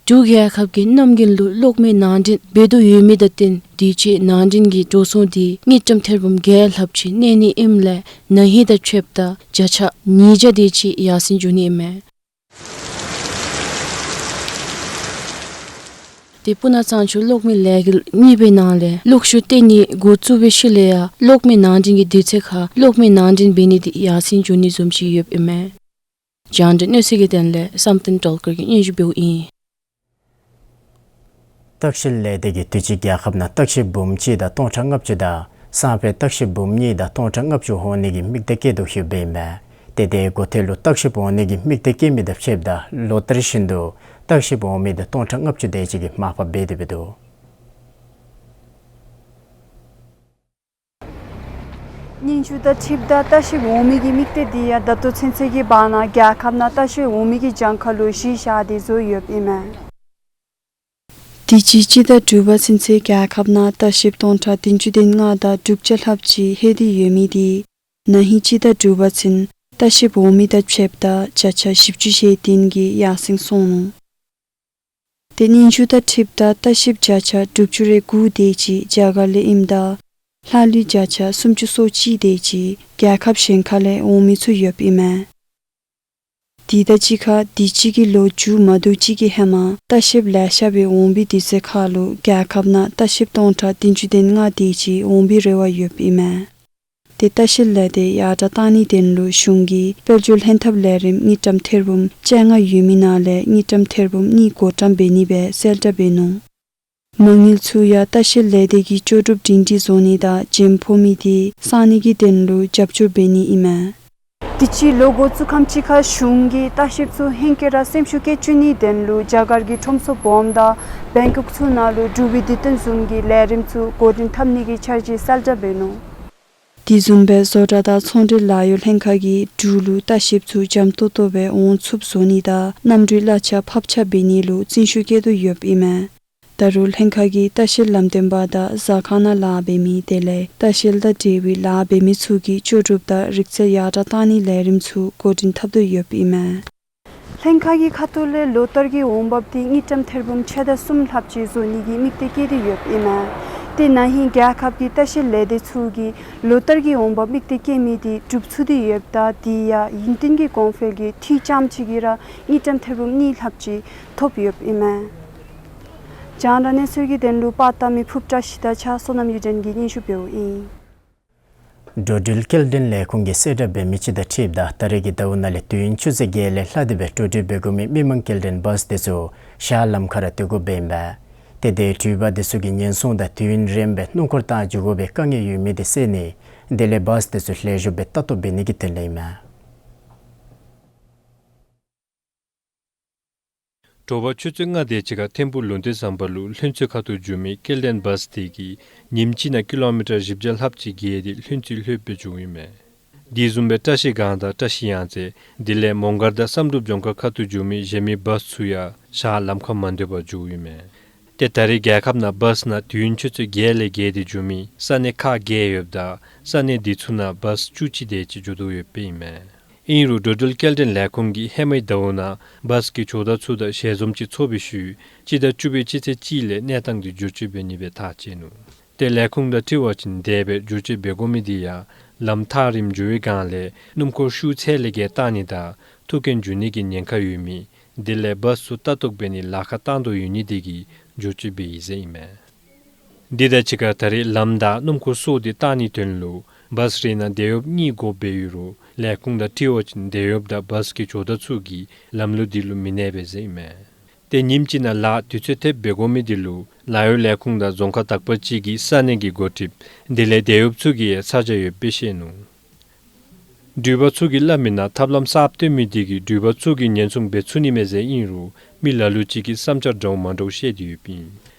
འབྲུག་རྒྱལ་ཁབ་ཀྱིས་གནམ་དགུན་ལུ་གློག་མེ་ནང་འདྲེན་འབད་དོ་ཡོད་མི་དང་བསྟུན་དུས་ཅི་ནང་འདྲེན་གྱི་འགྲོ་སོང་འདི་དངུལ་ཀྲམ་ཐེར་འབུམ་བརྒྱད་ལྷགཔ་ཅིག་གནས་ནི་ཨིནམ་ལས་ན་ཧིང་དང་ཕྱདཔ་ད་བརྒྱ་ཆ་ཉིས་བརྒྱ་དེ་ཅིག་ཡར་སེང་འགྱོ་ནི་ཨིན་མས། ཏེ་སྤུ་ན་གཙང་ཆུ་གློག་མེ་ལས་འགུལ་གཉིས་པའི་ནང་ལས་གློག་ཤུགས་བཏོན་ནི་འགོ་བཙུགས་པའི་ཤུལ་ལས་ཡང་གློག་མེ་ནང་འདྲེན་གྱི་དུས་ཚོད་ཁར་གློག་མེ་ནང་འདྲེན་འབད་ནི་འདི་ཡར་སེང་འགྱོ་ནི་བཟུམ་ཅིག་ཡོདཔ་ཨིན་མས། རྒྱང་བསྒྲགས་གནས་ཚུལ་གྱི་དོན་ལས་བསམ་གཏན་སྒྲོལ་དཀར་གྱིས་སྙན་ཞུ་འབདཝ་ཨིན། ལྟ་བཤལ་ལས་སྡེ་གིས་དུས་ཅི་རྒྱལ་ཁབ་ནང་ལྟ་བཤལཔ་འབུམ་གཅིག་དང་སྟོང་ཕྲག་ལྔ་བཅུ་དང་སང་ཕོད་ལྟ་བཤལཔ་འབུམ་གཉིས་དང་སྟོང་ཕྲག་ལྔ་བཅུ་འོང་ནི་གི་དམིགས་གཏད་བསྐྱེད་དོ་ཡོདཔ་ཨིན་མས། ཏེ་དེ་འགོ་ཐོག་ལུ་ལྟ་བཤལཔ་འོང་ནི་གི་དམིགས་གཏད་བསྐྱེད་མི་དང་ཕྱདཔ་ད་ལོ་ལྟར་བཞིན་དུ་ལྟ་བཤལཔ་འོང་མི་འདི་སྟོང་ཕྲག་ལྔ་བཅུ་དེ་ཅིག་གིས་མར་ཕབ་འབད་དེ་འབད་དོ། སྙན་ཞུ་དང་འཁྲིལཝ་ད་ལྟ་བཤལཔ་འོང་མི་གི་དམིགས་གཏད་འདི་ཡང་ད་ལྟོ་ཚུན་ཚོད་ཀྱི་བར་ན་རྒྱལ་ཁབ་ནང་ལྟ་བཤལ་འོང་མི་གི་གྱངས་ཁ་ལུ་གཞི་བཞག་སྟེ་བཟོ་ཡོདཔ་ཨིན་མས། དུས་ཅི་སྤྱི་ཟླ་དྲུག་པ་ཚུན་ཚོད་རྒྱལ་ཁབ་ནང་ལྟ་བཤལཔ་སྟོང་ཕྲག་བདུན་ཅུ་དོན་ལྔ་དང་དྲུག་བརྒྱ་ལྷགཔ་ཅིག་ལྷོད་དེ་ཡོད་མི་འདི་ན་ཧིང་སྤྱི་ཟླ་དྲུག་པ་ཚུན་ལྟ་བཤལཔ་འོང་མི་དང་ཕྱདཔ་ད་བརྒྱ་ཆ་བཞི་བཅུ་ཞེ་བདུན་གྱིས་ཡར་སེང་སོང་ནུག། ཏེ་སྙན་ཞུ་དང་འཁྲིལཝ་ད་ལྟ་བཤལཔ་བརྒྱ་ཆ་དྲུག་ཅུ་རེ་དགུ་དེ་ཅིག་རྒྱ་གར་ལས་ཨིནམ་ད་ལྷག་ལུས་བརྒྱ་ཆ་སུམ་ཅུ་སོ་གཅིག་དེ་ཅིག་རྒྱལ་ཁབ་གཞན་ཁ་ལས་འོང་མི་ཚུ་ཡོདཔ་ཨིན་མས། དེ་དང་གཅིག་ཁར་དུས་ཅི་གི་ལོ་མཇུག་མ་དུས་ཅི་གི་ཧེ་མ་ལྟ་བཤལཔ་ལེ་ཤ་སྦེ་འོང་བའི་དུས་ཚོད་ཁར་ལུ་རྒྱལ་ཁབ་ནང་ལྟ་བཤལཔ་སྟོང་ཕྲག་བདུན་ཅུ་དོན་ལྔ་དེ་ཅིག་འོང་བའི་རེ་བ་ཡོདཔ་ཨིན་མས། ཏེ་ལྟ་བཤལ་ལས་སྡེ་ཡར་དྲགས་བཏང་ནིའི་དོན་ལུ་གཞུང་གིས་དཔལ་འབྱོར་ལྷན་ཐབས་ལས་རིམ་དངུལ་ཀྲམ་ཐེར་འབུམ་བཅོ་ལྔ་ཡོད་མི་ནང་ལས་དངུལ་ཀྲམ་ཐེར་འབུམ་གཉིས་བགོ་བཀྲམ་འབད་ནི་སྦེ་གསལ་བསྒྲགས་འབད་ནུག། མ་དངུལ་ཚུ་ཡང་ལྟ་བཤལ་ལས་སྡེ་གིས་ལྕོགས་གྲུབ་སྒྲིང་སྒྲིང་བཟོ་ནི་དང་འཇམ་ཕོག་མི་དེ་སངས་ནི་གི་དོན་ལུ་རྒྱབ་སྐྱོར་འབད་ནི་ཨིན་མས། དུས་ཅི་ལོ་འགོ་བཙུགས་ཁམས་ཅིག་ཁར་གཞུང་གིས་ལྟ་བཤལཔ་ཚུ་ཧེང་སྐལ་ར་སེམས་ཤུགས་བསྐྱེད་བཅུག་ནིའི་དོན་ལུ་རྒྱ་གར་གྱི་ཁྲོམ་ཚོགས་སྦོམ་དང་བེང་ཀོག་ཚུ་ནང་ལུ་འབྲུག་པའི་དུས་སྟོན་བཟུམ་གྱི་ལས་རིམ་ཚུ་འགོ་འདྲེན་འཐབ་ནི་གི་འཆར་གཞི་གསལ་བསྒྲགས་འབད་ནུག། དེ་བཟུམ་སྦེ་བཟོ་གྲྭ་དང་ཚོང་འབྲེལ་ལཱ་གཡོག་ལྷན་ཁག་གིས་འབྲུག་ལུ་ལྟ་བཤལཔ་ཚུ་འཇམ་ཏོག་ཏོ་སྦེ་འོང་ཚུགསཔ་བཟོ་ནི་དང་གནམ་གྲུའི་གླ་ཆ་ཕབ་ཆ་འབད་ནི་ལུ་བརྩོན་ཤུགས་བསྐྱེད་དོ་ཡོདཔ་ཨིན་མས། ད་རུང་ལྷན་ཁག་གིས་ལྟ་བཤལ་ལམ་སྟོན་པ་དང་ཟ་ཁང་ནང་ལཱ་འབད་མི་དེ་ལས་ལྟ་བཤལ་དང་འབྲེལ་བའི་ལཱ་འབད་མི་ཚུ་གི་ལྕོགས་གྲུབ་དང་རིག་རྩལ་ཡར་དྲགས་བཏང་ནིའི་ལས་རིམ་ཚུ་འགོ་འདྲེན་འཐབ་དོ་ཡོདཔ་ཨིན་མས། ལྷན་ཁག་གི་ཁ་ཐུག་ལས་ལོ་ལྟར་གྱི་འོང་འབབ་འདི་དངུལ་ཀྲམ་ཐེར་འབུམ་ཕྱེད་དང་གསུམ་ལྷགཔ་ཅིག་བཟོ་ནི་གི་དམིགས་གཏད་བསྐྱེད་དེ་ཡོདཔ་ཨིན་མས། ཏེ་ན་ཧིང་རྒྱལ་ཁབ་ཀྱི་ལྟ་བཤལ་ལས་སྡེ་ཚུ་གིས་ལོ་ལྟར་གྱི་འོང་འབབ་དམིགས་གཏད་བསྐྱེད་མི་འདི་འགྲུབ་ཚུགས་ཏེ་ཡོདཔ་ད་དེ་ཡང་ཡུན་བརྟན་གྱི་གོང་འཕེལ་གྱི་འཐུས་ཙམ་ཅིག་གིས་ར་དངུལ་ཀྲམ་ཐེར་འབུམ་གཉིས་ལྷགཔ་ཅིག་ཐོབ་ཡོདཔ་ཨིན་མས། རྒྱང་བསྒྲགས་གནས་ཚུལ་གྱི་དོན་ལུ་པར་བཏབ་མི་ཕུབ་བཀྲ་ཤིས་དང་གཅིག་ཁར་བསོད་ནམས་གཡུ་སྒྲོན་གྱིས་སྙན་ཞུ་འབདཝ་ཨིན། འགྲོ་འགྲུལ་སྐྱེལ་འདྲེན་ལས་ཁུངས་ཀྱིས་གསལ་བསྒྲགས་འབད་མི་ཅིག་དང་འཁྲིལཝ་ད་ད་རེས་ཀྱི་ཟླཝ་ནང་ལས་དུས་ཡུན་ཆུ་ཚོད་བརྒྱད་ལས་ལྷག་སྟེ་སྦེ་འགྲོ་འགྲུལ་འབད་དགོ་མི་མི་མང་སྐྱེལ་འདྲེན་བཱསི་དེ་ཚུ་ཞག་ལམ་ཁར་ར་སྡོད་དགོཔ་ཨིན་པས། ཏེ་དེ་འགྲུལ་པ་དེ་ཚུ་གི་ཉེན་སྲུང་དང་དུས་ཡུན་རིངམོ་སྦེ་སྣུམ་འཁོར་བཏང་འགྱོ་དགོ་པའི་དཀའ་ངལ་ཡོད་མི་དེ་བསལ་ནི་དེ་ལས་བཱསི་དེ་ཚུ་ལེགས་ཤོམ་སྦེ་ལྟ་རྟོག་འབད་ནི་གི་དོན་ལས་ཨིན་མས། དྲོ་པ་ཆུ་ཚོད་ལྔ་དེ་ཅིག་ཁར་ཐིམ་ཕུག་ལུང་བསྟན་ཟམ་པ་ལུ་ལྷུན་རྩེ་ཁ་ཐུག་འགྱོ་མི་སྐྱེལ་འདྲེན་བཱསི་དེ་གིས་ཉིནམ་གཅིག་ནང་ཀི་ལོ་མི་ཊར་བཞི་བརྒྱ་ལྷགཔ་ཅིག་བརྒལ་ཏེ་ལྷུན་རྩེ་ལྷོདཔ་སྦེ་འགྱོཝ་ཨིན་མས། དེ་བཟུམ་སྦེ་བཀྲ་ཤིས་སྒང་དང་བཀྲ་ཤིས་གཡང་རྩེ་དེ་ལས་མོང་སྒར་དང་བསམ་གྲུབ་ལྗོངས་མཁར་ཁ་ཐུག་འགྱོ་མི་གཞན་མི་བཱསི་ཚུ་ཡང་ཞག་ལམ་ཁར་མ་སྡོད་པར་འགྱོཝ་ཨིན་མས། ཏེ་ད་རེས་རྒྱལ་ཁབ་ནང་བཱསི་ནང་དུས་ཡུན་ཆུ་ཚོད་བརྒྱད་ལས་བརྒལ་ཏེ་འགྱོ་མི་ས་གནས་ཁག་བརྒྱད་ཡོདཔ་ད་ས་གནས་དེ་ཚུ་ནང་བཱསི་བཅུ་གཅིག་དེ་ཅིག་འགྱོ་དོ་ཡོདཔ་ཨིན་མས། ཨིན་རུང་འགྲོ་འགྲུལ་སྐྱེལ་འདྲེན་ལས་ཁུངས་ཀྱིས་ཧེ་མའི་ཟླཝ་ནང་བཱསི་གི་ཇོ་བདག་ཚུ་དང་ཞལ་འཛོམས་ཅིག་ཚོགས་པའི་ཤུལ་སྤྱི་ཟླ་བཅུ་པའི་སྤྱི་ཚེས་གཅིག་ལས་གནས་སྟངས་འདི་བསྒྱུར་བཅོས་འབད་ནི་སྦེ་ཐག་བཅད་ནུག། ཏེ་ལས་ཁུངས་དང་འཁྲིལ་བ་ཅིན་དེ་སྦེ་བསྒྱུར་བཅོས་འབད་དགོ་མི་འདི་ཡང་ལམ་ཐག་རིངམོ་འགྱོ་བའི་སྒང་ལས་སྣུམ་འཁོར་ཤུགས་ཚད་ལས་བརྒལ་བཏང་ནི་དང་ཐུག་རྐྱེན་འབྱུང་ནི་གི་ཉེན་ཁ་ཡོད་མི་དེ་ལས་བཱསི་ཚུ་ལྟ་རྟོག་འབད་ནི་ལཱ་ཁག་བཏང་དོ་ཡོད་ནི་དེ་གིས་བསྒྱུར་བཅོས་འབད་ཡི་ཟེར་ཨིན་མས། འདི་དང་གཅིག་ཁར་ད་རེས་ལམ་བདའ་སྣུམ་འཁོར་སོགས་འདི་བཏང་ནིའི་དོན་ལུ་བཱསི་རེ་ནང་དེད་གཡོགཔ་གཉིས་དགོཔ་སྦེ་ཡོད་རུང་ལས་ཁུངས་དང་འཁྲིལ་བ་ཅིན་དེད་གཡོགཔ་དང་བཱསི་གི་ཇོ་བདག་ཚུ་གིས་ལམ་ལུགས་འདི་ལུ་མི་གནས་པས་ཟེར་ཨིན་མས། ཏེ་ཉིནམ་གཅིག་ནང་ལཱ་དུས་ཚོད་ཐེབས་འབད་དགོ་མི་འདི་ལུ་ལཱ་གཡོག་ལས་ཁུངས་དང་རྫོང་ཁག་དག་པ་ཅིག་གིས་ས་གནས་ཀྱི་འགོ་ཁྲིདཔ་དེ་ལས་དེད་གཡོགཔ་ཚུ་གི་ཡང་ཚ་གྱང་ཡོདཔ་སྦེ་བཤད་ནུག། འགྲུལ་པ་ཚུ་གིས་སླབ་མིའི་ནང་ཐབས་ལམ་གསརཔ་བཏོན་མི་དེ་གིས་འགྲུལ་པ་ཚུ་གིས་ཉེན་སྲུང་འབད་ཚུགས་ནི་མས་ཟེར་ཨིན་རུང་མི་ལ་ལུ་ཅིག་གིས་བསམ་འཆར་འདྲཝ་མ་འདྲཝ་བཤད་དེ་ཡོདཔ་ཨིན།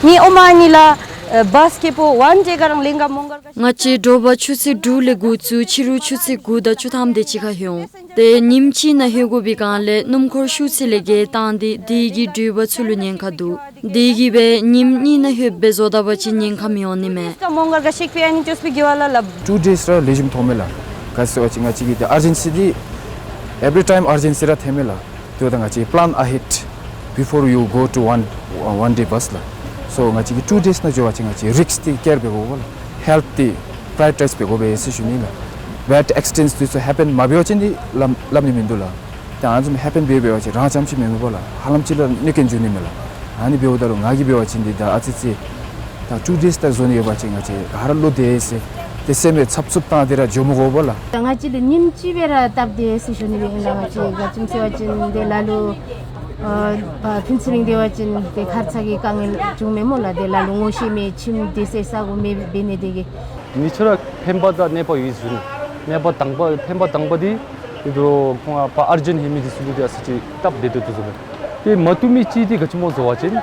ངེའི་ཨོ་མ་ནི་ལགས་ཨ་བཱས་ཀེ་པོ་ཝཱན་ཌེ་ག་རང་ལེན་ག་མོང་གར་ག། ང་བཅས་དྲོ་པ་ཆུ་ཚོད་དྲུག་ལས་འགོ་བཙུགས་ཕྱི་རུ་ཆུ་ཚོད་དགུ་དང་བཅུ་ཐམ་དེ་ཅིག་ཁར་ལྷོད་འོང་། ཏེ་ཉིནམ་གཅིག་ནང་ལྷོད་དགོ་པའི་སྒང་ལས་སྣུམ་འཁོར་ཤུགས་ཚད་ལས་བརྒལ་བཏང་སྟེ་དེ་གིས་འགྲུལ་པ་ཚུ་ལུ་ཉེན་ཁ་འདུག། དེ་གིས་སྦེ་ཉིནམ་གཉིས་ནང་ལྷོདཔ་སྦེ་བཟོ་ད་པ་ཅིན་ཉེན་ཁ་མི་འོང་ནི་མས། མོང་གར་ག་ཤེག་པེ་ཨ་ནི་ཅོས་པེ་གི་ཝ་ལ་ལ། ཊུ་ཌེསི་ར་ལེགས་ཤོམ་མཐོང་མས་ལགས། ག་ཅི་ཟེར་བ་ཅིན་ང་བཅས་ཀྱི་ཏེ་ཨར་ཇེན་སི་འདི་every time urgency ར་ཐོན་མས་ལགས། དེ་འབདཝ་ད་ང་བཅས་plan ahead before you go to one one day bus ལགས། སོ་ང་བཅས་ཀྱིས་ཊུ་ཌེསི་ནང་འགྱོ་བ་ཅིན་ང་བཅས་རིསཀ་འདི་ཀེར་འབད་དགོ་པས་ལགས། ཧེལཐ་འདི་པྲའི་ཡོ་རི་ཊའིཛ་འབད་དགོ་པས་ཟེར་ཞུ་ནི་ལགས། བེཌ་ཨེག་སི་ཌེནཊ་འདི་ཚུ་ཧེ་པེན་མ་འབད་བ་ཅིན་འདི་སླབ་སླབ་ནི་མིན་འདུག་ལགས། ཏེ་ཨ་ནི་བཟུམ་ཧེ་པེན་འབད་འབད་བ་ཅིན་རང་རྐྱངམ་ཅིག་མེན་མས་པ་ལགས། ཧ་ལམ་ཅིག་ལུ་གནོད་སྐྱོན་འབྱུང་ནི་མས་ལགས། ཨ་ནི་འབདཝ་ད་ལུ་ང་གིས་འབད་བ་ཅིན་འདི་ད་ཨ་ཙི་ཅིག་ད་ཊུ་ཌེསི་ད་བཟོ་ནི་ཡོད་པ་ཅིན་ང་བཅས་ག་ར་བློ་བདེ་ཟེར་ཏེ་སེམས་ལས་འཚབ་འཚུབ་བཏང་སྟེ་ར་འགྱོ་མི་དགོ་པས་ལགས། ད་ང་བཅས་ལུ་ཉིནམ་གཅིག་སྦེ་ར་སྟབས་བདེ་ཟེར་ཞུ་ནི་ཨིན་ལགས། ང་བཅས་ག་ཅི་སྨོ་ཟེར་བ་ཅིན་ཏེ་ལ་ལུ་ཨ་ཕར་ཕུན་ཚོགས་གླིང་སྡོད་པ་ཅིན་ཏེ་ཁར་ཚ་གི་དཀའ་ངལ་འབྱུངམ་མས་སྨོ་ལགས། ཏེ་ལ་ལུ་ངོ་ཤེས་མེད་ཁྱིམ་སྡོད་སའི་ས་གོ་མེད་འབད་ནི་དེ་གིས། མི་ཚུ་ར་ཕན་པ་དང་གནོད་པ་ཡོད་ཟེར་ནི། གནོད་པ་དང་པ་ཕན་པ་དང་པ་འདི་ཨིན་འདུག། ཁོང་ཨ་ཕར་ཨར་ཇེནཊ་ཧེ་མི་འདི་ཚུ་ལུ་འདི་ཨ་ཙི་ཅིག་སྟབས་བདེ་ཏོག་ཏོ་བཟོཝ་མས། ཏེ་མ་བཏུབ་མི་ཅིག་འདི་ག་ཅི་སྨོ་ཟེར་བ་ཅིན་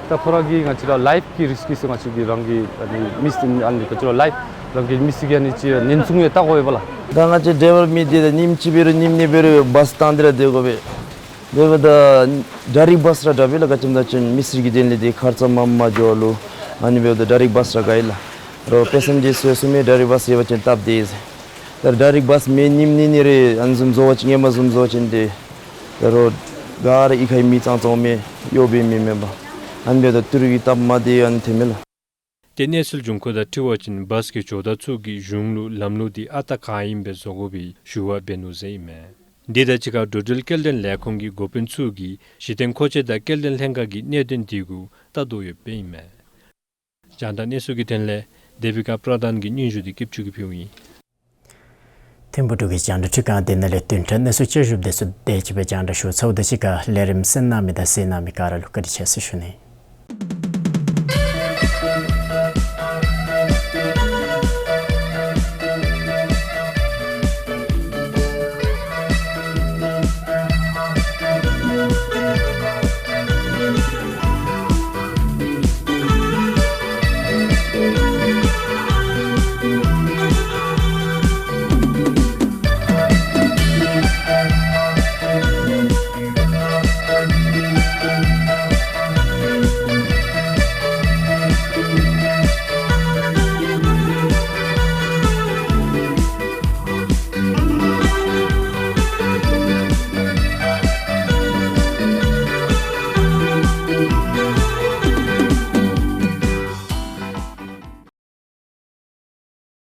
ད་ཁོ་ར་གི་ང་བཅས་ར་ལའིཕ་གི་རིསཀ་ཟེར་ང་བཅས་ཀྱི་རང་གི་ཨ་ནི་མི་ཚེ་ཨ་ནི་ག་ཅི་ར་ལའིཕ་རང་གི་མི་ཚེ་གི་ཨ་ནི་ཅིག་ཉེན་སྲུང་ཡང་བལྟ་དགོ་པས་ལགས། ད་ང་བཅས་ཌའི་ཝར་མི་འདི་ད་ཉིནམ་གཅིག་འབད་རུང་ཉིནམ་གཉིས་འབད་རུང་བཱས་བཏང་སྟེ་ར་སྡོད་དགོ་པས། དེ་འབདཝ་ད་ཌའི་རེཀཊ་བཱས་ར་དྲག་པས་ལགས། ག་ཅི་སྨོ་ཟེར་བ་ཅིན་མི་སེར་གྱི་དོན་ལས་འདི་ཁར་ཚ་མངམ་མ་འགྱོ་ལུ་ཨ་ནི་འབདཝ་ད་ཌའི་རེཀཊ་བཱས་ར་དགའ་ཡི་ལགས། རོགས་པེ་སེན་ཇར་ཚུ་གསུངམ་མས་ཌའི་རེཀཊ་བཱས་ཡོད་པ་ཅིན་སྟབས་བདེ་ཟེར། ད་ཌའི་རེཀཊ་བཱས་མེད་ཉིནམ་གཉིས་གཉིས་རེ་ཨ་ནི་བཟུམ་བཟོ་བ་ཅིན་ཧེ་མ་བཟུམ་བཟོ་བ་ཅིན་ཏེ་ད་རོགས་ག་ར་གཡུས་ཁའི་མི་ཙང་ཙང་མས་གཡོག་འབད་མི་མེན་པར། ཨ་ནི་འབདཝ་ད་ཏི་རུ་གི་སྟབས་མ་བདེ་ཨ་ནི་ཐོན་མས་ལགས། ཏེ་གནས་ཚུལ་འབྱུང་ཁུངས་དང་འཁྲིལ་བ་ཅིན་བཱས་ཀྱི་ཇོ་བདག་ཚུ་གིས་གཞུང་ལུ་ལམ་ལུགས་འདི་ཨ་རྟག་ག་ཨིནམ་སྦེ་བཟོ་དགོ་པའི་ཞུ་བ་འབད་ནུག་ཟེར་ཨིན་མས། དེ་དང་གཅིག་ཁར་འགྲོ་འགྲུལ་སྐྱེལ་འདྲེན་ལས་ཁུངས་ཀྱི་འགོ་དཔོན་ཚུ་གིས་གཞི་རྟེན་མཁོ་ཆས་དང་སྐྱེལ་འདྲེན་ལྷན་ཁག་གི་གནད་དོན་དེ་གུ་བལྟ་དོ་ཡོདཔ་སྦེ་ཨིན་མས། རྒྱང་བསྒྲགས་གནས་ཚུལ་གྱི་དོན་ལས་དེ་བི་ཀ་པྲ་དྷཱན་གྱི་སྙན་ཞུ་འདི་སྐྱིད་ཆུ་གིས་ཕུལཝ་ཨིན། ཐིམ་ཕུག་འབྲུག་གི་རྒྱང་བསྒྲགས་ཁྲི་ཁང་འདི་ནང་ལས་བདུན་ཕྲག་གནས་ཚུལ་བསྐྱར་ཞིབ་དེ་ཚུ་དེ་ཅིག་སྦེ་རྒྱང་བསྒྲགས་ཞུ་ཚརཝ་དང་གཅིག་ཁར་ལས་རིམ་གསན་གནང་མི་དང་གཟིགས་གནང་མི་ག་ར་ལུ་བཀའ་དྲིན་ཆེ་ཟེར་ཞུ་ནི།